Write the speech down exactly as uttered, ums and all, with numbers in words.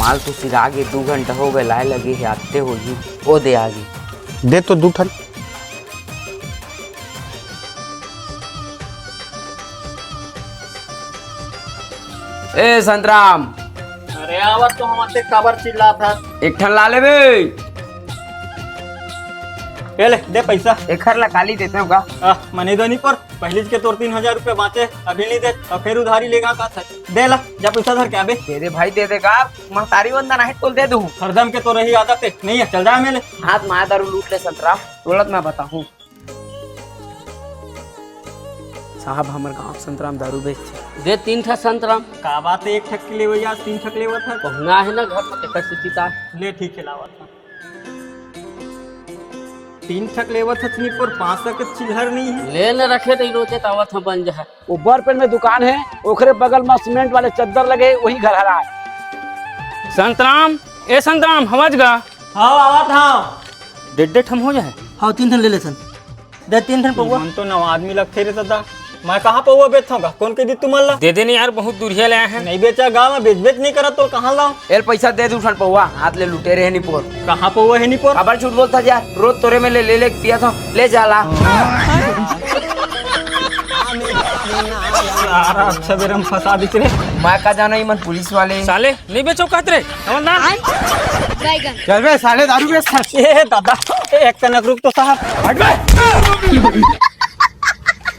माल तो सिरा गे, दू घंटा हो गए, लाए लगे हे, आते होही। ओ दे आगे। दे तो दू ठन। ए संतराम। अरे आवत तो हमन से काबर चिल्लात हस? एक ठन ला लेबे। ए ले, दे पैसा। एखर ला काली देते हो का? आ, मने दो नहीं पर, पहली के तोर तीन हजार रुपये बाँचे, अभी नहीं दे, और फिर उधारी लेगा का था? दे ला, जा पैसा धर के आबे। दे दे भाई, दे दे का? महतारी वंदन आहे, तोल दे दूँ। हरदम के तो रही आदत है, नहीं है, चल जा मेले। हाथ माया दारू लूट ले संतराम, तोलत मैं बताहूँ। साहब, हमर गांव संतराम दारू बेचथे। दे तीन ठा संतराम। का बात है, एक ठक के लेवई, आज तीन ठक लेवत है। पहुना है ना घर में, तेकर से चिता। ले ठीक है, लावत हूँ। तीन ठक लेवत है, नहीं पर पाँच सौ के चिल्हर नहीं है। ले न रखे, तो रोजे तो आवत है, बन जा है। वो बरपेट में दुकान है, ओकरे बगल में सीमेंट वाले चद्दर लगे, वही घर हरा है। संतराम, ए संतराम, हमझ गा। हाँ, आवत हाँ। डेढ़ डेढ़ ठम हो जाए। हाँ, तीन ठन ले लेथन। दे तीन ठन पौवा। मन तो नवा आदमी लगथे रे दादा। मैं कहाँ पौवा बेचथव गा? कोन के दी तुमन ला? दे दे नहीं यार, बहुत दूरिया ले आए हैं। नहीं बेचा गा, मैं बेच बेच नहीं करत, तो कहाँ लाऊं? एल पैसा दे दू ठन पौवा, हाथ ले लुटे रहे नहीं पोर। कहाँ पौवा है नहीं पोर? काबर झूठ बोलता यार, रोज तोरे में ले ले ले पिया था, ले जा ला। सारा अच्छा बेरा में फंसा दिस रे। मैं का जाना ही मन पुलिस वाले। साले नहीं बेचो कहत रे, समझदार। बैगन। चल बे साले, दारू बेच। ए दादा, एक कनक रुक तो साहब। हट बे।